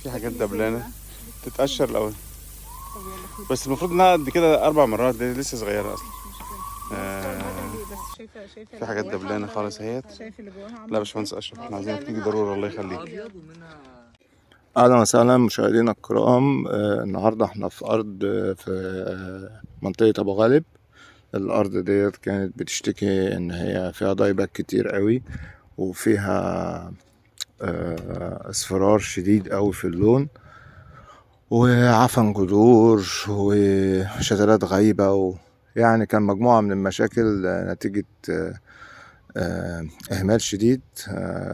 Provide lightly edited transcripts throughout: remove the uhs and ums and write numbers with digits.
في حاجات دبلانه تتقشر الاول. بس المفروض انها قد كده 4 مرات، دي لسه صغيرة اصلا. مش مشكلة. بس شايفه في حاجات دبلانه خالص اهيت. شايف اللي جواها عامل لا يا باشمهندس اشرف، احنا عايزينك تيجي ضروري، الله يخليك. اهلا وسهلا مشاهدينا الكرام. النهارده احنا في ارض في منطقة ابو غالب. الارض ديت كانت بتشتكي ان هي فيها dieback كتير قوي، وفيها اصفرار شديد قوي في اللون، وعفن جذور، وشتلات غايبة، يعني كان مجموعة من المشاكل نتيجة اهمال شديد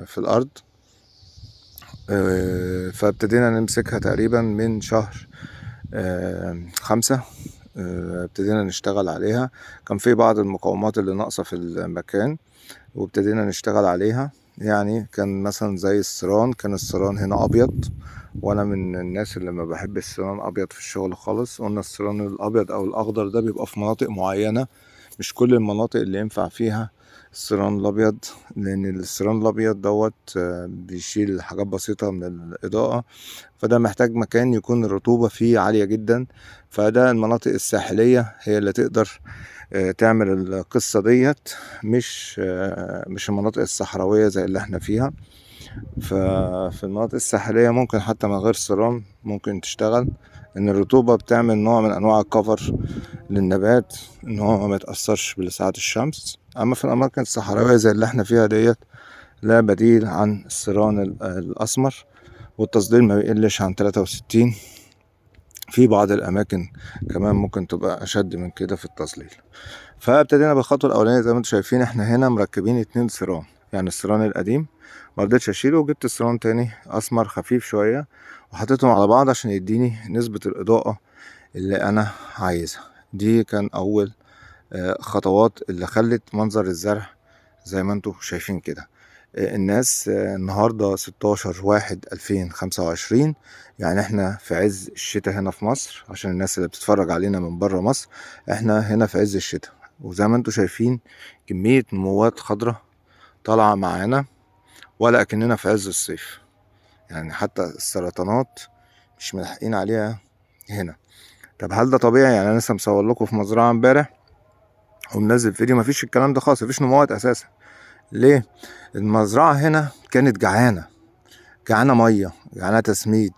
في الارض. فابتدينا نمسكها تقريبا من شهر 5، ابتدينا نشتغل عليها. كان في بعض المقاومات اللي ناقصة في المكان وابتدينا نشتغل عليها. يعني كان مثلا زي الصران، كان الصران هنا أبيض، وأنا من الناس اللي ما بحب الصران أبيض في الشغل خالص. قلنا الصران الأبيض أو الأخضر ده بيبقى في مناطق معينة، مش كل المناطق اللي ينفع فيها الصران الأبيض، لأن الصران الأبيض دوت بيشيل حاجات بسيطة من الإضاءة، فده محتاج مكان يكون الرطوبة فيه عالية جدا. فده المناطق الساحلية هي اللي تقدر تعمل القصة ديت، مش المناطق الصحراوية زي اللي احنا فيها. ففي المناطق الساحلية ممكن حتى من غير صرام ممكن تشتغل، ان الرطوبة بتعمل نوع من انواع الكفر للنبات ان هو ما يتأثرش بلسعات الشمس. اما في الاماكن الصحراوية زي اللي احنا فيها ديت لا بديل عن الصران الاسمر، والتصدير ما بيقلش عن 63. في بعض الاماكن كمان ممكن تبقى اشد من كده في التظليل. فابتدينا بالخطوه الاولانية. زي ما انتم شايفين احنا هنا مركبين 2 صران، يعني الصران القديم ما رضيتش اشيله، وجبت صران تاني اسمر خفيف شوية وحطيتهم على بعض عشان يديني نسبه الاضاءة اللي انا عايزها. دي كان اول خطوات اللي خلت منظر الزرع زي ما انتم شايفين كده. الناس النهارده 16/1/2025، يعني احنا في عز الشتاء هنا في مصر. عشان الناس اللي بتتفرج علينا من بره مصر، احنا هنا في عز الشتاء، وزي ما انتم شايفين كمية نموات خضراء طالعة معانا ولا اكننا في عز الصيف. يعني حتى السرطانات مش ملحقين عليها هنا. طب هل ده طبيعي؟ يعني انا لسه مصور لكم في مزرعة امبارح ومنزل فيديو مفيش الكلام ده خالص، مفيش نموات اساسا. ليه؟ المزرعة هنا كانت جعانة، جعانة مية، جعانة تسميد،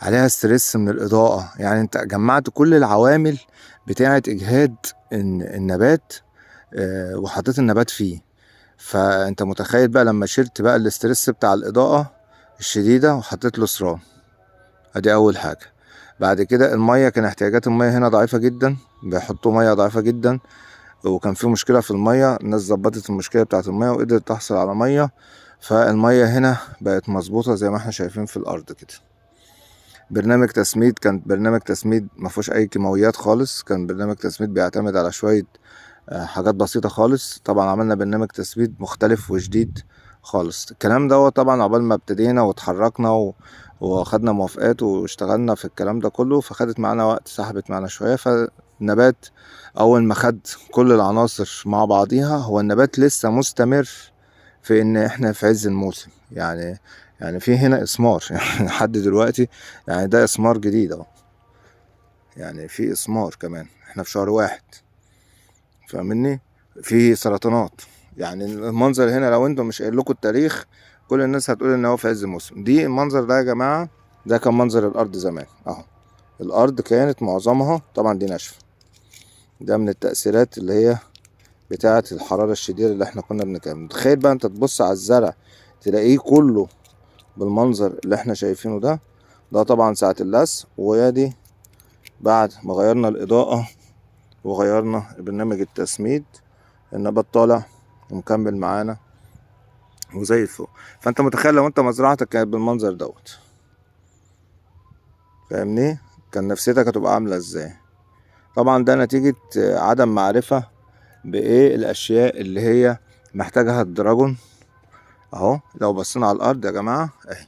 عليها ستريس من الإضاءة. يعني انت جمعت كل العوامل بتاعة إجهاد النبات، وحطيت النبات فيه. فانت متخيل بقى لما شلت بقى ال stress بتاع الإضاءة الشديدة وحطيت له صرام، ادي أول حاجة. بعد كده المية، كان احتياجات المية هنا ضعيفة جدا، بيحطوا مية ضعيفة جدا، وكان في مشكلة في المية. الناس ظبطت المشكلة بتاعت المية وقدرت تحصل على مية، فالمية هنا بقت مظبوطة زي ما احنا شايفين في الأرض كده. برنامج تسميد، كان برنامج تسميد ما فيهوش أي كيماويات خالص، كان برنامج تسميد بيعتمد على شوية حاجات بسيطة خالص. طبعا عملنا برنامج تسميد مختلف وجديد خالص. الكلام ده طبعا عقبال ما ابتدينا واتحركنا وخدنا موافقات واشتغلنا في الكلام ده كله، فخدت معانا وقت، سحبت معانا شوية. فالنبات أول ما خد كل العناصر مع بعضيها، هو النبات لسه مستمر في إن إحنا في عز الموسم. يعني في هنا إثمار يعني لحد دلوقتي، يعني ده إثمار جديد أهو، يعني في إثمار كمان، إحنا في شهر 1، فاهمني؟ في سرطانات. يعني المنظر هنا لو انتم مش قايل لكم التاريخ كل الناس هتقول ان هو في عز الموسم. دي المنظر ده يا جماعة، ده كان منظر الارض زمان اهو. الارض كانت معظمها طبعا دي ناشفة، ده من التأثيرات اللي هي بتاعة الحرارة الشديدة اللي احنا كنا بنتكلم. تخيل بقى انت تبص على الزرع تلاقيه كله بالمنظر اللي احنا شايفينه ده. ده طبعا ساعة اللس، ويادي بعد ما غيرنا الإضاءة وغيرنا برنامج التسميد، النبات طالع ومكمل معانا وزي الفل. فانت متخيل لو انت مزرعتك كانت بالمنظر دوت، فاهمني؟ كان نفسيتك هتبقى عاملة ازاي؟ طبعا ده نتيجة عدم معرفة بايه الاشياء اللي هي محتاجها الدراجون اهو. لو بصينا على الارض يا جماعة اهي،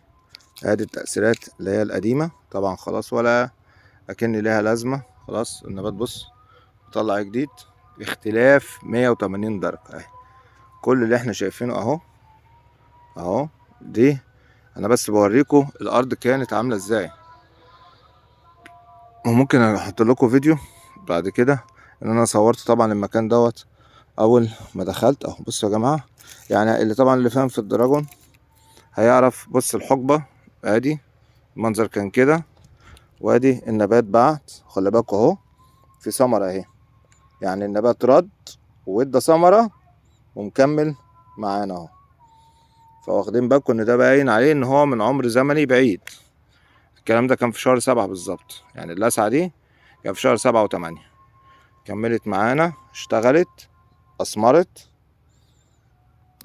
ادي التأثيرات اللي هي القديمة طبعا خلاص ولا اكن ليها لازمة. خلاص النبات بص طلع جديد، اختلاف 180 درجة اهي. كل اللي احنا شايفينه اهو اهو، دي انا بس بوريكم الارض كانت عاملة ازاي. وممكن احط لكم فيديو بعد كده ان انا صورت طبعا المكان دوت اول ما دخلت اهو. بصوا يا جماعة، يعني اللي طبعا اللي فاهم في الدراجون هيعرف. بص الحقبة ادي المنظر كان كده، وادي النبات بعد، خلي بالكوا اهو في ثمرة اهي، يعني النبات رد وادى ثمرة ومكمل معانا اهو. فواخدين بالكم ان ده باين عليه ان هو من عمر زمني بعيد. الكلام ده كان في شهر 7 بالظبط، يعني اللسعة دي كان في شهر 7 و8. كملت معانا، اشتغلت، اثمرت،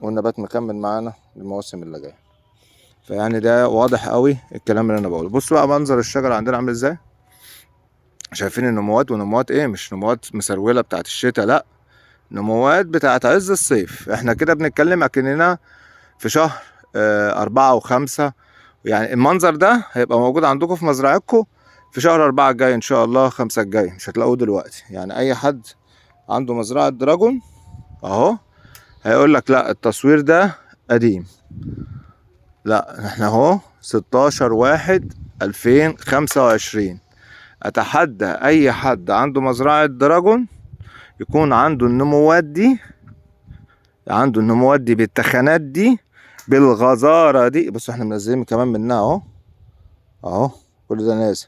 والنبات مكمل معانا المواسم اللي جاية. فيعني ده واضح قوي الكلام اللي انا بقوله. بصوا بقى منظر الشجرة عندنا عامل ازاي. شايفين النموات، ونموات ايه؟ مش نموات مسروله بتاعت الشتاء، لا، نموات بتاعت عز الصيف. احنا كده بنتكلم اكننا في شهر 4 و5، يعني المنظر ده هيبقى موجود عندكم في مزرعتكم في شهر 4 الجاي ان شاء الله، 5 الجاي، مش هتلاقوه دلوقتي. يعني اي حد عنده مزرعة دراجون اهو هيقول لك لا التصوير ده قديم. لا، احنا اهو 16/1/2025. اتحدى اي حد عنده مزرعة دراجون يكون عنده النموات دي، عنده النموات دي بالتخانات دي بالغزارة دي. بصوا احنا منزلين كمان منها اهو، اهو كل ده نازل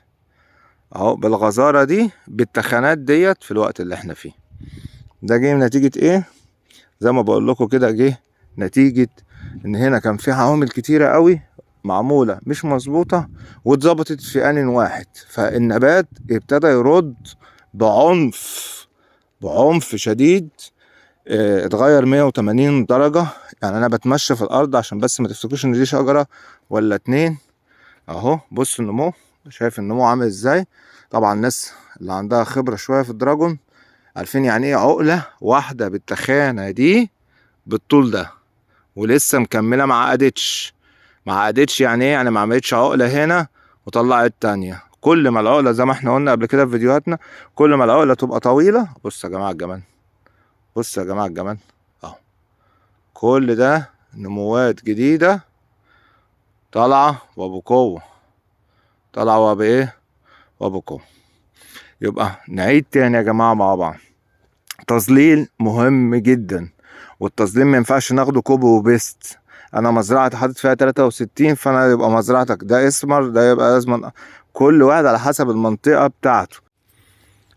اهو بالغزارة دي بالتخانات ديت في الوقت اللي احنا فيه ده. جه نتيجة ايه؟ زي ما بقول لكم كده، جه نتيجة ان هنا كان في عوامل كتيرة قوي معمولة مش مظبوطة واتظبطت في آن واحد، فالنبات ابتدى يرد بعنف، بعنف شديد. اتغير 180 درجة. يعني انا بتمشى في الارض عشان بس ما تفتكروش ان دي شجرة ولا اتنين اهو. بص النمو، شايف النمو عامل ازاي؟ طبعا الناس اللي عندها خبرة شوية في الدراجون عارفين يعني ايه عقلة واحدة بالتخانة دي بالطول ده ولسه مكملة، ما عقدتش. ما عقدتش يعني ايه؟ يعني ما عملتش عقلة هنا وطلعت تانية. كل ما العقلة زي ما احنا قلنا قبل كده في فيديوهاتنا، كل ما العقلة تبقى طويلة. بص يا جماعة الجمال، بص يا جماعة الجمال اهو، كل ده نموات جديدة طالعة وبقوة، طالعة وبايه؟ وبقوة. يبقى نعيد تاني يا جماعة مع بعض. تظليل مهم جدا، والتظليل ما ينفعش ناخده copy و paste. انا مزرعة حاطط فيها 63، فانا يبقى مزرعتك ده اسمر، ده يبقى لازم كل واحد على حسب المنطقة بتاعته،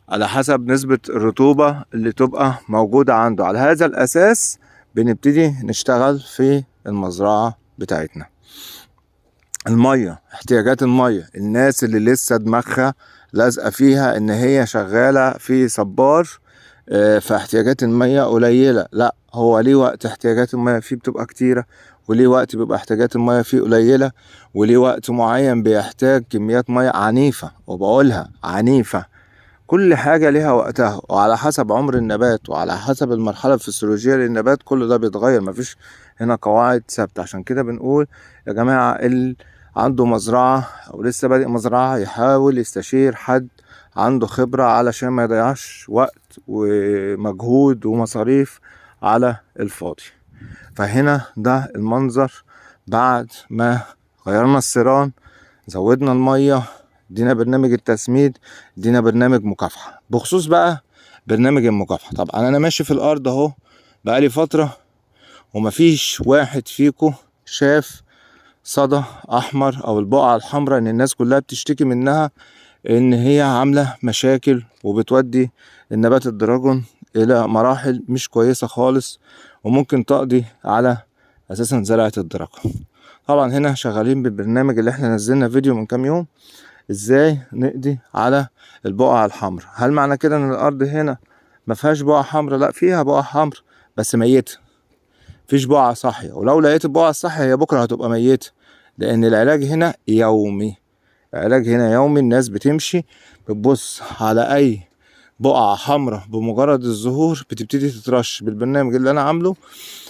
على حسب نسبة الرطوبة اللي تبقى موجودة عنده. على هذا الأساس بنبتدي نشتغل في المزرعة بتاعتنا. المية، احتياجات المية، الناس اللي لسه دماغها لازقة فيها ان هي شغالة في صبار، فاحتياجات المية قليلة. لا، هو ليه وقت احتياجات المية فيه بتبقى كتيرة، وليه وقت بيبقى احتياجات المية فيه قليلة، وليه وقت معين بيحتاج كميات مية عنيفة، وبقولها عنيفة. كل حاجة ليها وقتها، وعلى حسب عمر النبات وعلى حسب المرحلة الفسيولوجية للنبات كل ده بيتغير، مفيش هنا قواعد ثابتة. عشان كده بنقول يا جماعة اللي عنده مزرعة أو لسه بادئ مزرعة يحاول يستشير حد عنده خبرة علشان ما يضيعش وقت ومجهود ومصاريف على الفاضي. فهنا ده المنظر بعد ما غيرنا السيران، زودنا المية، ادينا برنامج التسميد، ادينا برنامج مكافحة. بخصوص بقى برنامج المكافحة، طبعا انا ماشي في الارض اهو بقالي فترة ومفيش واحد فيكو شاف صدى احمر او البقعة الحمراء ان الناس كلها بتشتكي منها ان هي عاملة مشاكل وبتودي النبات الدراجون الى مراحل مش كويسة خالص، وممكن تقضي على اساسا زراعة الدراجون. طبعا هنا شغالين بالبرنامج اللي احنا نزلنا فيديو من كام يوم ازاي نقضي على البقعة الحمراء. هل معنى كده ان الارض هنا ما فيهاش بقعة حمراء؟ لا، فيها بقعة حمراء بس ميتة، مفيش بقعة صاحية. ولو لقيت البقعة الصاحية هي بكرة هتبقى ميتة، لان العلاج هنا يومي. العلاج هنا يومي، الناس بتمشي بتبص على اي بقعة حمراء بمجرد الظهور بتبتدي تترش بالبرنامج اللي انا عامله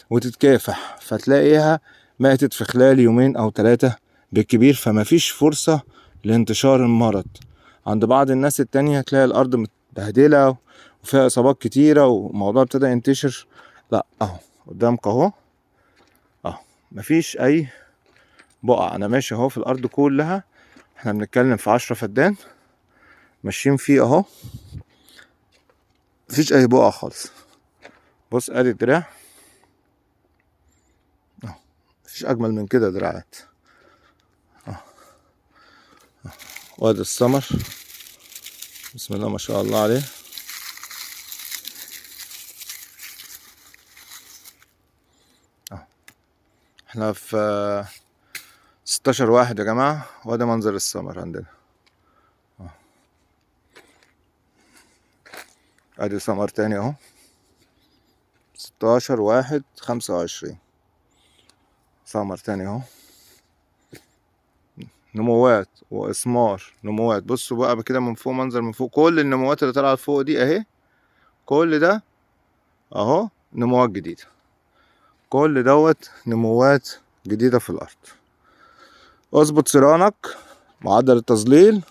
وتتكافح، فتلاقيها ماتت في خلال يومين او 3 بالكبير، فما فيش فرصة لانتشار المرض. عند بعض الناس التانية تلاقي الارض متبهدلة وفيها اصابات كتيرة والموضوع ابتدى ينتشر. لا، اهو قدامك اهو، اهو مفيش اي بقع. انا ماشي اهو في الارض كلها، احنا بنتكلم في 10 فدان ماشيين فيه اهو، مفيش اي بقع خالص. بص ادي الدراع اهو، مفيش اجمل من كده دراعات اهو. وادي الثمر، بسم الله ما شاء الله عليه. احنا في 16/1 يا جماعة، وادي منظر الثمر عندنا. ادي ثمر تاني اهو، 16/1/25، ثمر تاني اهو. نموات واسمار، نموات. بصوا بقى كده من فوق، منظر من فوق، كل النموات اللي طالعه فوق دي اهي، كل ده اهو نموات جديدة، كل دوت نموات جديدة في الارض. اظبط سيرانك، معدل التظليل،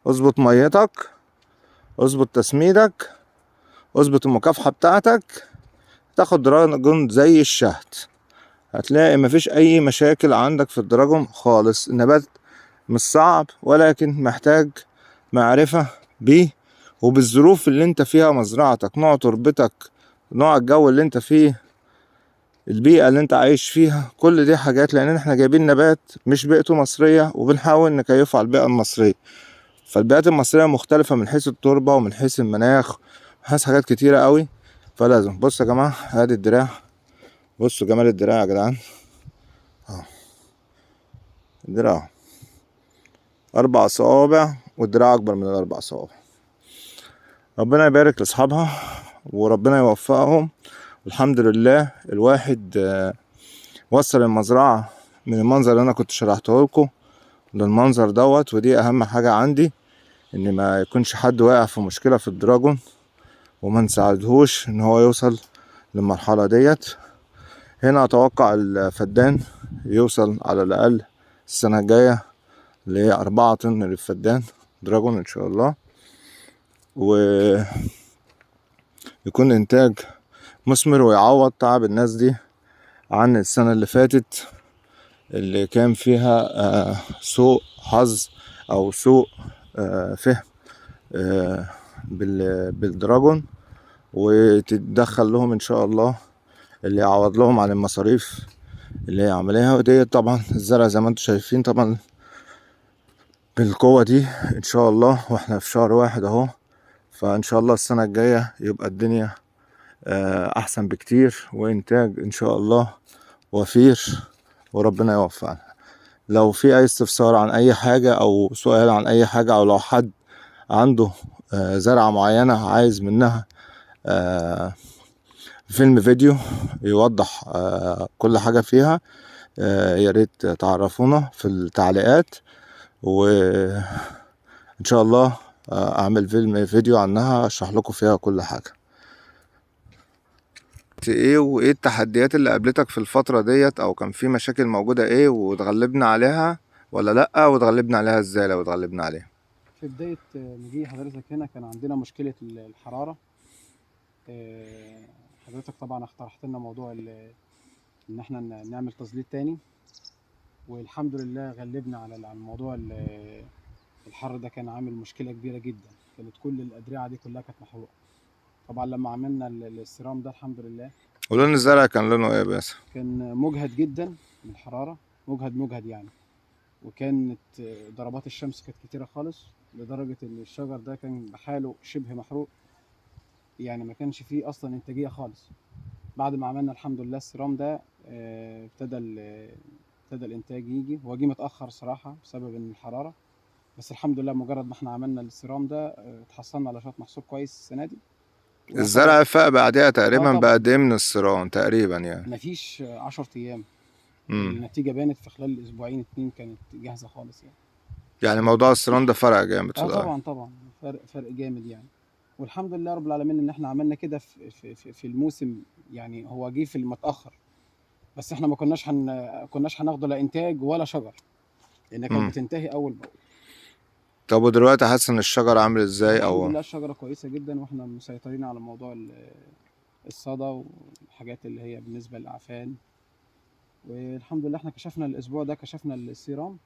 اظبط ميتك، اظبط تسميدك، اظبط المكافحه بتاعتك، تاخد دراجون زي الشهد. هتلاقي مفيش اي مشاكل عندك في الدراجون خالص. النبات مش صعب، ولكن محتاج معرفة بيه وبالظروف اللي انت فيها، مزرعتك، نوع تربتك، نوع الجو اللي انت فيه، البيئة اللي انت عايش فيها، كل دي حاجات. لان احنا جايبين نبات مش بيئته مصرية وبنحاول نكيفه على البيئة المصرية. فالبيئات المصرية مختلفة من حيث التربة ومن حيث المناخ ومن حيث حاجات كتيرة قوي. فلازم بصوا يا جماعة، ادي الدراع، بصوا جمال الدراع يا جدعان اهو، الدراع 4 صوابع، والدراع اكبر من ال4 صوابع. ربنا يبارك لاصحابها وربنا يوفقهم. الحمد لله الواحد وصل المزرعة من المنظر اللي انا كنت شرحته لكم للمنظر دوت، ودي اهم حاجة عندي، ان ما يكونش حد واقع في مشكلة في الدراجون وما نساعدهوش ان هو يوصل للمرحلة ديت. هنا اتوقع الفدان يوصل على الاقل السنة الجاية ل4 طن للفدان دراجون ان شاء الله، ويكون انتاج مثمر ويعوض تعب الناس دي عن السنة اللي فاتت اللي كان فيها سوء حظ او سوء فهم بالدراجون، وتتدخل لهم ان شاء الله اللي يعوض لهم عن المصاريف اللي هي عمليها. ودي طبعا الزرع زي ما انتم شايفين طبعا بالقوة دي ان شاء الله، واحنا في شهر 1 اهو، فان شاء الله السنة الجاية يبقى الدنيا احسن بكتير، وانتاج ان شاء الله وفير، وربنا يوفقنا. لو في اي استفسار عن اي حاجة او سؤال عن اي حاجة، او لو حد عنده زرعة معينة عايز منها فيلم فيديو يوضح كل حاجة فيها، يا ريت تعرفونا في التعليقات، وإن شاء الله أعمل فيلم فيديو عنها أشرح لكم فيها كل حاجة. إيه وإيه التحديات اللي قابلتك في الفترة ديت، أو كان في مشاكل موجودة إيه واتغلبنا عليها ولا لأ، واتغلبنا عليها إزاي لو اتغلبنا عليها؟ في بداية مجيء حضرتك هنا كان عندنا مشكلة الحرارة. حضرتك طبعا اقترحت لنا موضوع ان احنا نعمل تظليل تاني، والحمد لله غلبنا على الموضوع. الحر ده كان عامل مشكلة كبيرة جدا، كانت كل الأدرعة دي كلها كانت محروقة. طبعا لما عملنا السيرام ده الحمد لله. ولون الزرع كان لونه ايه بس؟ كان مجهد جدا من الحرارة، مجهد يعني، وكانت ضربات الشمس كانت كتيرة خالص، لدرجة ان الشجر ده كان بحاله شبه محروق، يعني ما كانش فيه اصلا انتاجية خالص. بعد ما عملنا الحمد لله السيرام ده ابتدى الانتاج يجي. هو جه متاخر صراحة بسبب ان الحرارة، بس الحمد لله مجرد ما احنا عملنا السيرام ده اتحصلنا على شوية محصول كويس السنة دي. الزرع فاق بعدها تقريبا بقد ايه من السيرام تقريبا؟ يعني مفيش 10 ايام. النتيجة بانت في خلال اسبوعين 2 كانت جاهزة خالص يعني. يعني موضوع السيرام ده فرق جامد. طبعا طبعا فرق جامد يعني، والحمد لله رب العالمين ان احنا عملنا كده في, في, في الموسم. يعني هو جه في المتاخر، بس احنا ما كناش هناخده لا انتاج ولا شجر، لان كانت بتنتهي اول باول. طب ودلوقتي حاسس ان الشجر عامل ازاي؟ او الحمد لله الشجرة كويسة جدا، واحنا مسيطرين على موضوع الصدى والحاجات اللي هي بالنسبة للاعفان. والحمد لله احنا كشفنا الاسبوع ده، كشفنا السيرام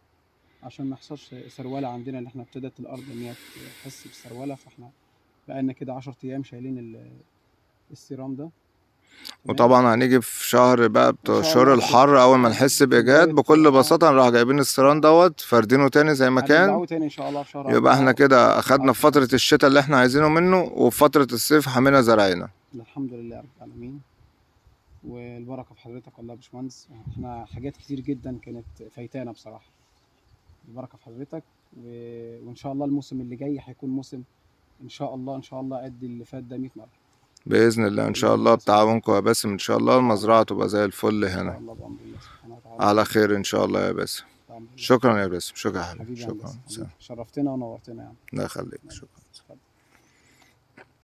عشان ما يحصلش سروله عندنا، اللي احنا ابتدت الارض ان هي تحس بالسروله، فاحنا بقالنا كده 10 ايام شايلين السيرام ده. تمام. وطبعا هنيجي في شهر بقى بتوع إن شاء شهور الله الحر، اول ما نحس باجهاد بداية- بكل بساطة نروح جايبين السيران دوت فاردينه تاني زي ما كان. هنرجعه تاني ان شاء الله في شهر يبقى احنا 4. كده اخدنا في فترة الشتاء اللي احنا عايزينه منه، وفي فترة الصيف حمينا زرعنا. الحمد لله رب العالمين، والبركة في حضرتك والله يا باشمهندس. احنا حاجات كتير جدا كانت فايتانا بصراحة، البركة في حضرتك وان شاء الله الموسم اللي جاي هيكون موسم ان شاء الله، ان شاء الله قد اللي فات ده 100 مرة. باذن الله ان شاء الله بتعاونكم يا باسم، ان شاء الله المزرعة تبقى زي الفل ان شاء هنا. الله بأمر الله سبحانه وتعالى. على خير ان شاء الله يا باسم. بأمر الله. شكرا يا باسم، شكرا يا حبيبي، حبيبي يا شكرا. هندسة، سلام. حبيبي. شرفتنا ونورتنا يعني. الله يخليك، شكرا.